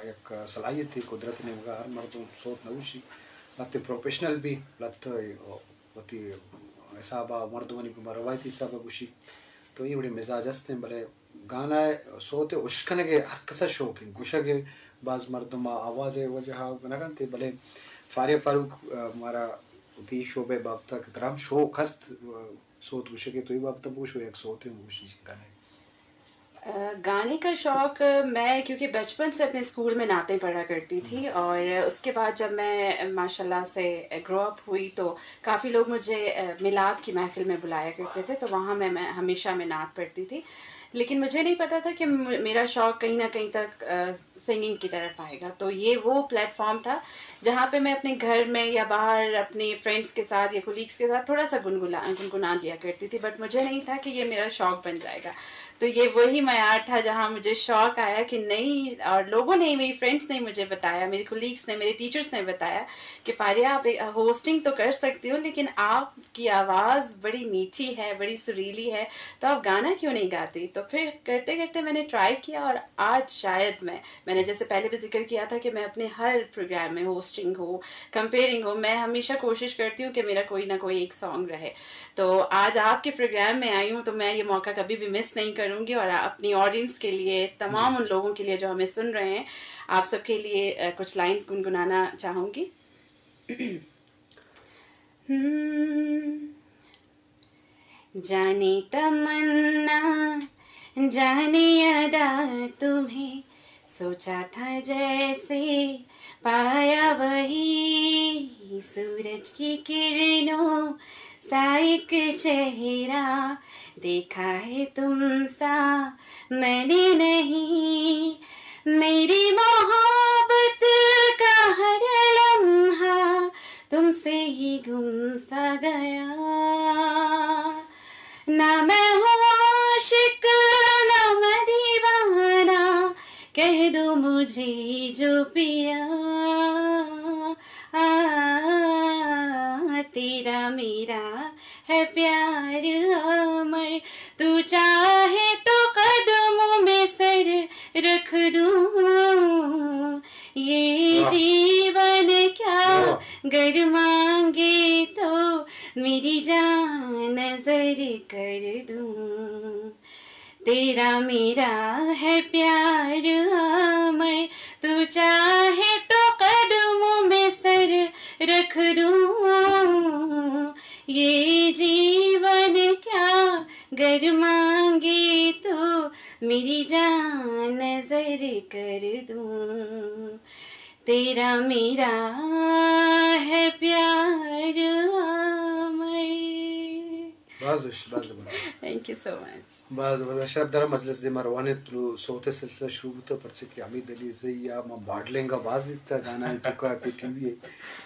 یک صلاحیتے، قدرت نیمگا، ہر مردم سوت نہ گوشی، لہتے پروفیشنل بی، لہتے وتی حسابا، مردمانی گوما روایتی حسابا گوشی۔ تو اے وڑیں مزاج ہستیں، بلے گانا سوت اشکنگے ہر کسا شوق انت، گوشگے باز مردم آواز وجہا نہ کنتے، بلے فاریہ فاروق، آ، مارا وتی شعبہ بابتا کہ ترا ہم شوق ہست، آ، سوت گوشگے، تو اے بابتا بگوش، یک سوتے گوشی گانے۔ آ، گانے کا شوق، میں کیونکہ بچپن سے اپنے اسکول میں نعتیں پڑھا کرتی تھی، اور اس کے بعد جب میں ماشاءاللہ سے گرو اپ ہوئی تو کافی لوگ مجھے، آ، میلاد کی محفل میں بلایا کرتے تھے، تو وہاں میں، میں ہمیشہ میں نعت پڑھتی تھی۔ لیکن مجھے نہیں پتا تھا کہ م-، میرا شوق کہیں نہ کہیں تک، آ، سنگنگ کی طرف آئے گا۔ تو یہ وہ پلیٹ فارم تھا جہاں پہ میں اپنے گھر میں یا باہر اپنے فرینڈس کے ساتھ یا کولیگس کے ساتھ تھوڑا سا گنگنا گنگنا لیا کرتی تھی، بٹ مجھے نہیں تھا کہ یہ میرا شوق بن جائے گا۔ تو یہ وہی معیار تھا جہاں مجھے شوق آیا کہ نہیں، اور لوگوں نے، میری فرینڈس نے مجھے بتایا، میرے کولیگس نے، میرے ٹیچرس نے بتایا کہ فاریہ، آپ ہوسٹنگ تو کر سکتی ہو، لیکن آپ کی آواز بڑی میٹھی ہے، بڑی سریلی ہے، تو آپ گانا کیوں نہیں گاتی؟ تو پھر کرتے کرتے میں نے ٹرائی کیا، اور آج شاید میں میں نے جیسے پہلے بھی ذکر کیا تھا کہ میں اپنے ہر پروگرام میں، ہوسٹنگ ہو، کمپیئرنگ ہو، میں ہمیشہ کوشش کرتی ہوں کہ میرا کوئی نہ کوئی ایک سانگ رہے۔ تو آج آپ کے پروگرام میں آئی ہوں، تو میں یہ موقع کبھی بھی مس نہیں کروں گی، اور اپنی آڈینس کے لیے، تمام ان لوگوں کے لیے جو ہمیں سن رہے ہیں، آپ سب کے لیے، آ، کچھ لائنز گنگنانا چاہوں گی۔ ہم۔ جانی تمنا، جانی ادا، تمہیں سوچا تھا جیسے پایا وہی، سورج کی کرنوں سا ایک چہرہ دیکھا ہے تم سا میں نے نہیں۔ میری محبت کا ہر لمحہ تم سے ہی گم سا گیا۔ نہ میں ہوں عاشق، نہ میں دیوانہ، کہہ دو مجھے جو پیا۔ آ، تیرا میرا ہے پیار امر، تو چاہے تو قدموں میں سر رکھ دوں۔ یہ جیون کیا، گر مانگے تو میری جان نذر کر دوں۔ تیرا میرا ہے پیار امر، تو چاہے تو قدموں میں سر رکھ دوں۔ یہ جیون کیا، گر مانگے تو میری جان نذر کر دوں۔ تیرا میرا ہے پیار امر۔ باز وش، باز زبردست۔ Thank you so much. باز زبردست۔ شرپ دارم، مجلس دیما روان انت، نو سوت سلسلہ شروع بوتا، پرچہ کہ حمید علی زئی یا ما ماڈلنگ باز دیتا، گانا توکا کہ ٹی وی،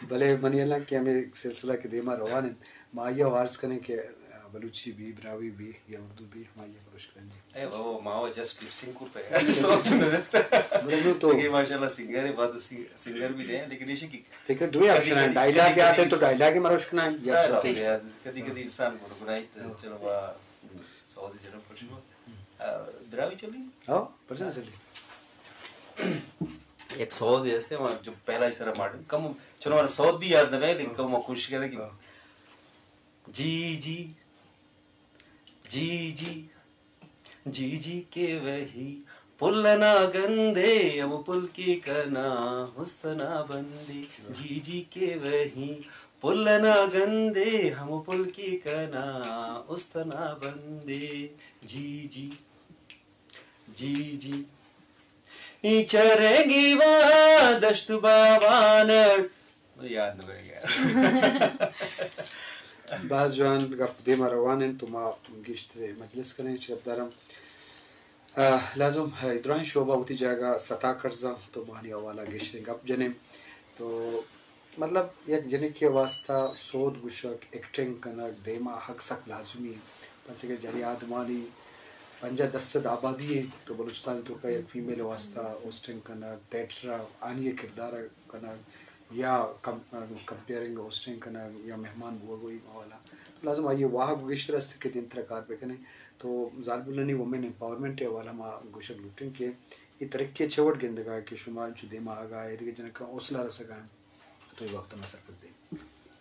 بلے منی اللہ کہ ہمیں سلسلہ کہ دیما روان انت، ما آئی ء عرض کنیں کہ، آ، بلوچی بی، براہوئی بی یا اردو بی، ما آئی ء پروش کنیں جی۔ اے بابا، ما وہ جسٹ لپ سنک کرتا ہے۔ سوت نہ دیتا۔ بلے نو تو چونکہ ماشاءاللہ سنگر ہے، بات سی-، سنگر بھی نہیں ہے، لیکن ایشی کہ دیکھو، دوئیں آپشن ہیں، ڈائیلاگ آتے تو ڈائیلاگ ہی مروش کنائیں یا سوت۔ کدی کدی انسان گنگنائیت، چلو، وا، سعودی جنم پر شما۔ آ، براہوئی چلی؟ ہاں، پرچہ نہ چلی؟ یک سعودی ہستے، ما جو پہلا ہی سرا ماڈن۔ کم، چلو، ہمارا سعود بھی یاد نہ ہے، لیکن کم کوشش کریں کہ جی، جی، جی، جی، جی، جی کہ وہی پل نہ گندے، ہم پل کی کنا حسنا بندے۔ جی، جی کہ وہی پل نہ گندے، ہم پل کی کنا حسنا بندے۔ جی، جی، جی، جی۔ ای چرنگی وا دشت باوان۔ یاد نہ رہ گیا۔ باز جوان گپ دیما روان انت، تو ما گیشتر مجلس کنیں، شرپ دارم۔ آ، لازم، آ، درائیں شعبہ وتی جاگہ ستا کرزاں، تو مانی حوالہ گیشتر گپ جنیں۔ تو مطلب، یک جنکے واسطہ سوت گوشگ، ایکٹنگ کنگ، دیما ہگ سک لازمی انت۔ پرچہ کہ جنی آدمانی پنجاہ درسد آبادی انت، تو بلوچستان توکا یک فیمیل واسطہ ہوسٹنگ کنگ، تھیٹر آنی کردار کنگ، یا کم-، کمپیئرنگ ہوسٹنگ کنگ، یا مہمان بوگ و ای حوالہ، تو لازم آئی واہگ گیشتر است کہ دیمترا کار بکنیں۔ تو زالبولانی وومن امپاورمنٹ حوالہ ما گوشگ لوٹیں کہ اے ترقی ءَ چہ وڑ گندگ ءَ کہ شما انچو دیما آگا اے دگہ جنکاں حوصلہ رسگ ءَ انت؟ تو اے بابت ءَ ما سرپد بیں۔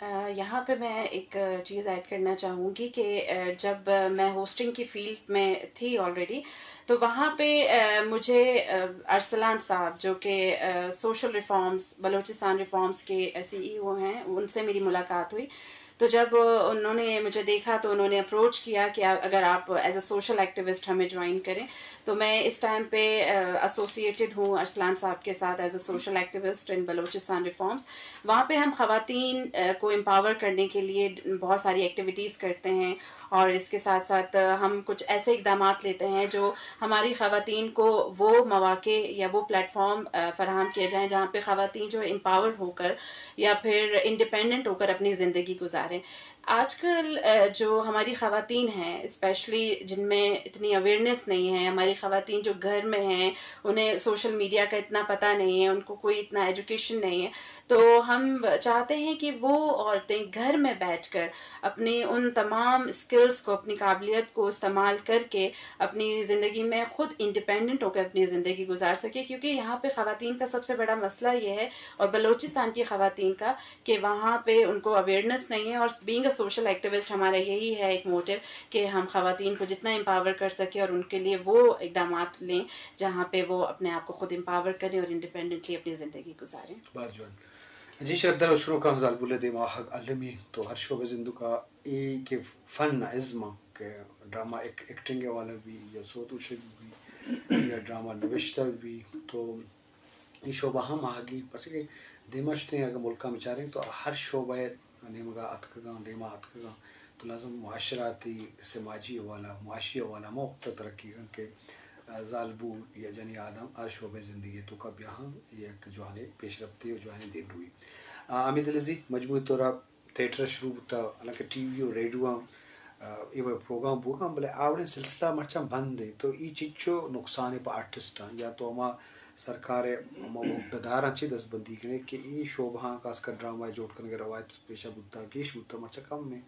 آ، یہاں پہ میں ایک، آ، چیز ایڈ کرنا چاہوں گی کہ، آ، جب، آ، میں ہوسٹنگ کی فیلڈ میں تھی آلریڈی، تو وہاں پہ، آ، مجھے، آ، ارسلان صاحب، جو کہ، آ، سوشل ریفارمز، بلوچستان ریفارمز کے سی ای او ہیں، ان سے میری ملاقات ہوئی۔ تو جب انہوں نے مجھے دیکھا تو انہوں نے اپروچ کیا کہ اگر آپ ایز اے سوشل ایکٹیوسٹ ہمیں جوائن کریں۔ تو میں اس ٹائم پہ، آ، ایسوسیٹڈ ہوں ارسلان صاحب کے ساتھ ایز اے سوشل ایکٹیوسٹ ان بلوچستان ریفارمز۔ وہاں پہ ہم خواتین، آ، کو امپاور کرنے کے لیے بہت ساری ایکٹیویٹیز کرتے ہیں، اور اس کے ساتھ ساتھ، آ، ہم کچھ ایسے اقدامات لیتے ہیں جو ہماری خواتین کو وہ مواقع یا وہ پلیٹ فارم، آ، فراہم کیا جائیں جہاں پہ خواتین جو امپاور ہو کر یا پھر انڈیپینڈنٹ ہو کر اپنی زندگی گزاریں۔ آج کل، آ، جو ہماری خواتین ہیں، اسپیشلی جن میں اتنی اویئرنیس نہیں ہے، ہماری خواتین جو گھر میں ہیں، انہیں سوشل میڈیا کا اتنا پتہ نہیں ہے، ان کو کوئی اتنا ایجوکیشن نہیں ہے، تو ہم چاہتے ہیں کہ وہ عورتیں گھر میں بیٹھ کر اپنی ان تمام اسکلز کو، اپنی قابلیت کو استعمال کر کے اپنی زندگی میں خود انڈیپینڈنٹ ہو کر اپنی زندگی گزار سکیں، کیونکہ یہاں پہ خواتین کا سب سے بڑا مسئلہ یہ ہے، اور بلوچستان کی خواتین کا، کہ وہاں پہ ان کو اویئرنیس نہیں ہے، اور بینگ اے سوشل ایکٹیوسٹ ہمارا یہی ہے ایک موٹیو کہ ہم خواتین کو جتنا امپاور کر سکیں اور ان کے لیے وہ اقدامات لیں جہاں پہ وہ اپنے آپ کو خود امپاور کریں اور انڈیپینڈنٹلی اپنی زندگی گزاریں۔ باز جوان۔ جی شرف در، شروع کاں زالبول ءِ دیما آہگ المی تو ہر شعبہ زندگا اے کہ فن ازم کہ ڈرامہ ایک-، ایکٹنگ والا بھی یا سوت گوشگ بھی یا ڈرامہ نوشتہ بھی تو اے شعبہ ہم آہگی، پرچہ کہ دیما شتیں اگاں ملکاں بچاریں تو ہر شعبہ ءِ نیمگا اتکگاں، دیما اتکگاں، تو لازم معاشراتی، سماجی حوالہ، معاشی حوالہ ہما وقت ترقی کن کہ، آ، زالبول یا جنی آدم ہر شعبہ زندگی توکا بیاہاں یک جوانیں پیشرفتے و جوانیں دیمروی۔ آ، حمید علیزی، مجموعی طورا تھیٹر شروع بوتا، حالانکہ ٹی وی و ریڈیو آں، آ، اے وڑ پروگرام بوگاں، بلے آ وڑیں سلسلہ مرچاں بند انت، تو ای چچو نقصانے پہ آرٹسٹاں یا تو ہما سرکار ءِ ہما عہدیداراں چے دزبندی کنے کہ اے شعبہاں، خاص کر ڈرامہ ءِ جوڑ کنگ ءِ روایت پیشہ بوتا، گیش بوتا، مرچاں کم انت۔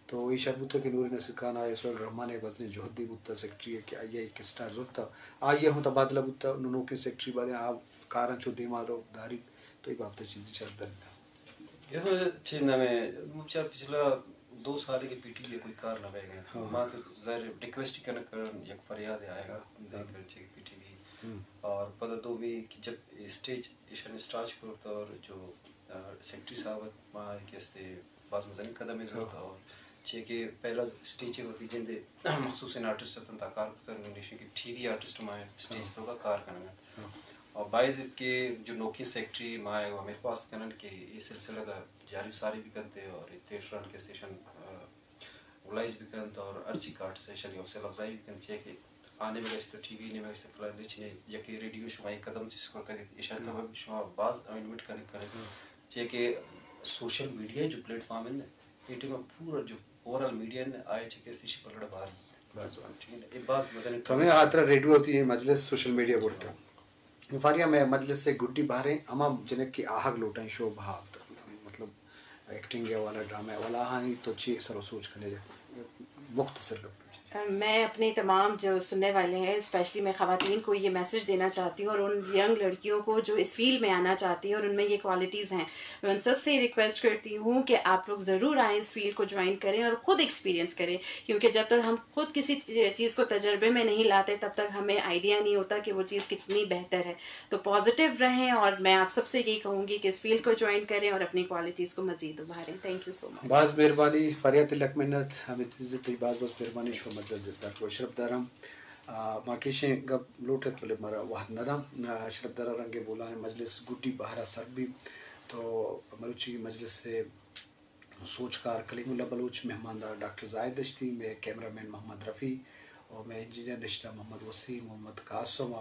تو اے شر بوتا کہ نوری نصیر خان ءَ ایس او ایل رحمان ءِ وزنیں جہدے بوتا، سیکرٹری ءِ کہ آئی ءَ اے کسٹا زرتا، آئی ءَ ہوں تبادلہ بوتا، نوں نوکیں سیکرٹری باریں آ کاراں چو دیما رو داریت، تو اے بابت ءَ چیزے شر دنت۔ یار، چے نامے، مچار پچھلا دو سال کہ پی ٹی وی ءَ کوئی کار نہ بیگ ءَ۔ ہاں۔ ما تو ظاہر ریکویسٹ کنگ کرن، یک فریاد آئے گا، ہاں۔ دیکھ کر چے پی ٹی وی۔ ہم۔ اور پدا دومی کہ جب اسٹیج ایشان اسٹارٹ کرتا اور جو، آ، سیکرٹری صاحب ات، ما کہ استے باز مزنی قدم ءَ زرت۔ ہاں۔ اور چے کہ پہلا اسٹیج ءَ وتی جند ءِ مخصوص آرٹسٹ اتنت کار کتن، نشین کہ ٹی وی آرٹسٹ ما اسٹیج، ہاں، تو کا کار کنن۔ ہاں۔ اور باید کہ جو نوکیں سیکرٹری ما ہمیں خواست کنن کہ اے سلسلہ دا جاری و ساری بکنت اور اے تھیٹران کہ اسٹیشن، آ، موبلائز بکنت اور ہر چی کارڈ سے ایشانی حوصلہ افزائی بکنت، چے کہ آ نیمگ ءَ چہ تو ٹی وی نیمگ ءَ چہ فلان ہچ نے، یکے ریڈیو شما اے قدم چست کرتگ، ایشانی، ہاں، تبا شما باز انویٹ کنگ کنگ۔ ہاں۔ چے کہ سوشل میڈیا جو پلیٹ فارم ہے، اے ٹائم پورا جو اوور آل میڈیا ہے، آئے چے کہ استی شی پلڑ باری۔ باز جوان۔ ٹھیک ہے نا؟ اے باز مزن تو ہمیں خاطر ریڈیو ہوتی ہے، مجلس سوشل میڈیا بڑتا۔ فاریا میں مجلس سے گڈی باریں ہما جنک کہ آہگ لوٹائیں شعبہ، مطلب ایکٹنگ ءِ حوالہ، ڈرامہ ءِ حوالہ، آہانی تو چی سر و سوچ کنے، مختصر گپ؟ میں اپنے تمام جو سننے والے ہیں، اسپیشلی میں خواتین کو یہ میسج دینا چاہتی ہوں اور ان ینگ لڑکیوں کو جو اس فیلڈ میں آنا چاہتی ہیں اور ان میں یہ کوالٹیز ہیں، میں ان سب سے ریکویسٹ کرتی ہوں کہ آپ لوگ ضرور آئیں، اس فیلڈ کو جوائن کریں اور خود ایکسپیرینس کریں، کیونکہ جب تک ہم خود کسی چی-، چیز کو تجربے میں نہیں لاتے، تب تک ہمیں آئیڈیا نہیں ہوتا کہ وہ چیز کتنی بہتر ہے۔ تو پازیٹیو رہیں اور میں آپ سب سے یہی کہوں گی کہ اس فیلڈ کو جوائن کریں اور اپنی کوالٹیز کو مزید ابھاریں۔ تھینک یو سو مچ۔ باز مہربانی فریاد، لک منت، ہمیں تئی باز باز مہربانی، شما مجلس زبدار کو اشرف دارم۔ آ، ما کیشیں گپ لوٹت بلے مارا وہد ندم۔ آ، اشرف دارا رنگے بولان مجلس گڈی بہرا سر بی تو مروچی مجلس سے سوچکار کلیم اللہ بلوچ، مہماندار ڈاکٹر زاہد دشتی، مئے کیمرہ مین محمد رفیع اور مئے انجینئر نشتہ محمد وسیم، محمد قاسم